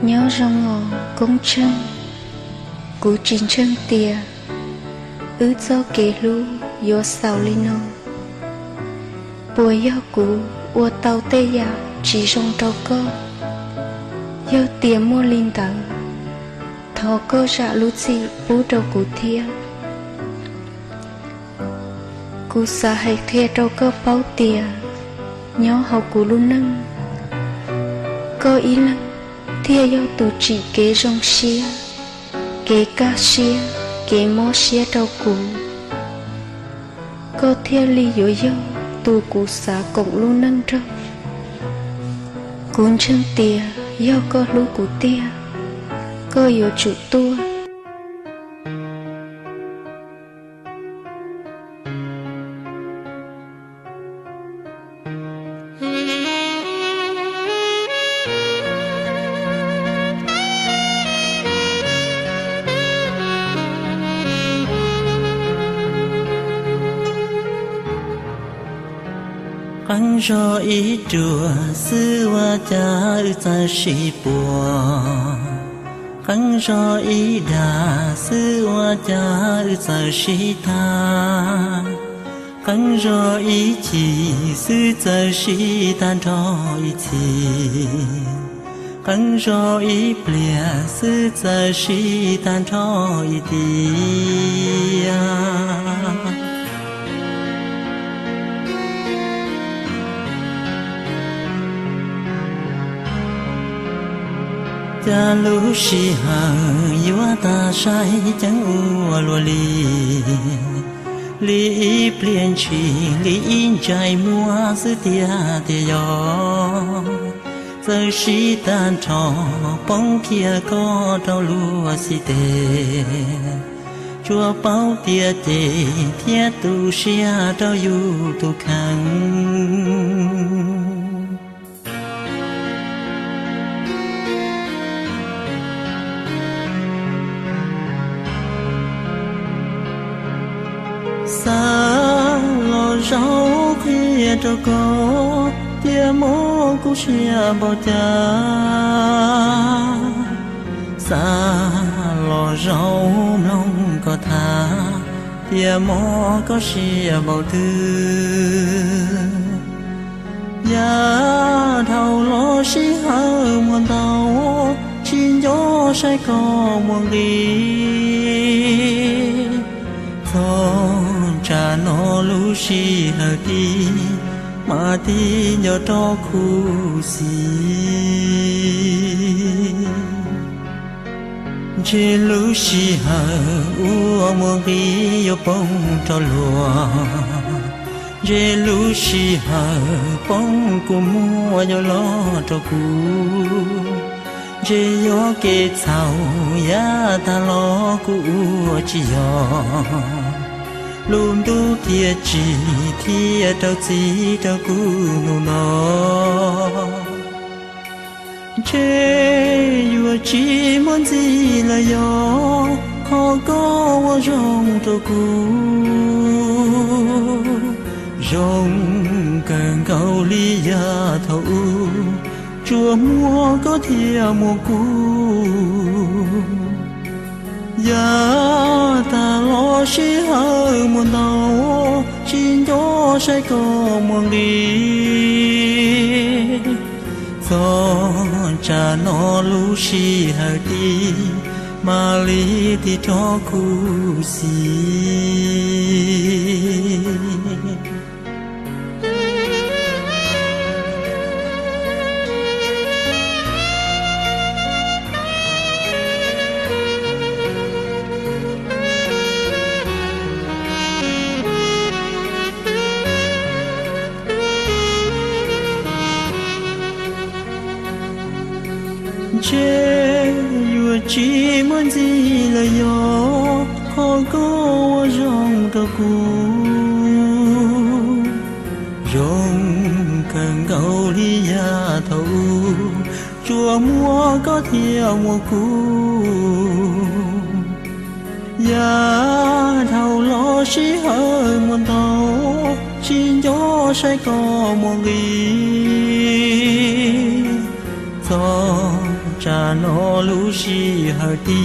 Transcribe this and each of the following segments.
Nyob zoo os Koob Tsheej, kuv tsis ntseeg tias wb txoj kev hlub yuav xaus li no. Puas yog kuv ua tau tej yam tsis zoo rau koj? Yog tias muaj li ntawd, thov koj zam lub txim pub rau kuv thiab. Kuv xav hais qhia rau koj paub tias nyob hauv kuv lub neej, koj ib leeg thiaj yog tus tsim kev zoo siab, kev kaj siab, kev mob siab rau kuv. Koj thiaj li yuav yog tus kuv xav koom lub neej nrog. Kuv ntseeg tias yog koj hlub kuv tiag, koj yuav tsum tuaj. Qee zog ib ruam xwb ua cas wb txawm sib puas, qee zog ib dag xwb ua cas wb txawm sib tag, qee zog ib chim xwb txawm sib tag nrho ib txhis, qee zog ib pliag xwb txawm sib tag nrho ib tiam. Cas lub sij hawm yuav tag sai ceeb ua luaj li, li ib pliag ntshis li ib ntsais muag xwb tiag tiag yog, txawm sib tag nrho poob kiag koj rau luag xib teg, tsuas paub tias cem thiab tu siab rau yus tus kheej. Xav los zaum qhia rau koj tias mob kuv siab npaum cas, xav los zaum mloog koj tham tias mob koj siab npaum twg. Yav dhau los sij hawm muaj ntau, tsis nco saib koj muaj nqis. Txog tsam no lub sij hawm tib, mam tib nco rau khuv xim. Ntshe lub sij hawm uas muaj nqis yuav poob rau luag, ntshe lub sij hawm poob kuv muab yuav los rau kuv, ntshe yuav kev txhaum yav tag los kuv ua tsis yog. Lub ntuj thiaj tsim thiaj rau txim rau kuv hnub no. Ntshe yuav tsis muaj ntxiv lawm yog qhov koj ua zoo rau kuv. Zoo kawg nkaus li yav thaum ub, tsuas muaj koj thiaj muaj kuv. Yav tag los sij hawm muaj ntau, tsis nco saib koj muaj nqis. Txog tsam no lub sij hawm tib, mam li tig rov khuv xim. Ntshe yuav tsis muaj ntxiv lawm yog qhov koj ua zoo rau kuv. Zoo kawg nkaus li yav thaum ub, tsuas muaj koj thiaj muaj kuv. Yav dhau los sij hawm muaj ntau, tsis nco saib koj muaj nqis. Txog tsam Los lub sij hawm ti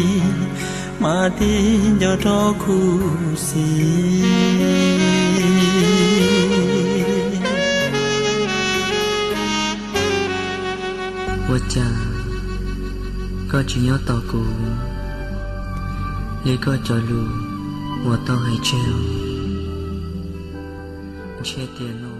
mas ti nco rau khuv xim. Ua cas koj tsis nyob tos kuv li koj cov lus uas tau hais tseg? Ntshe tias no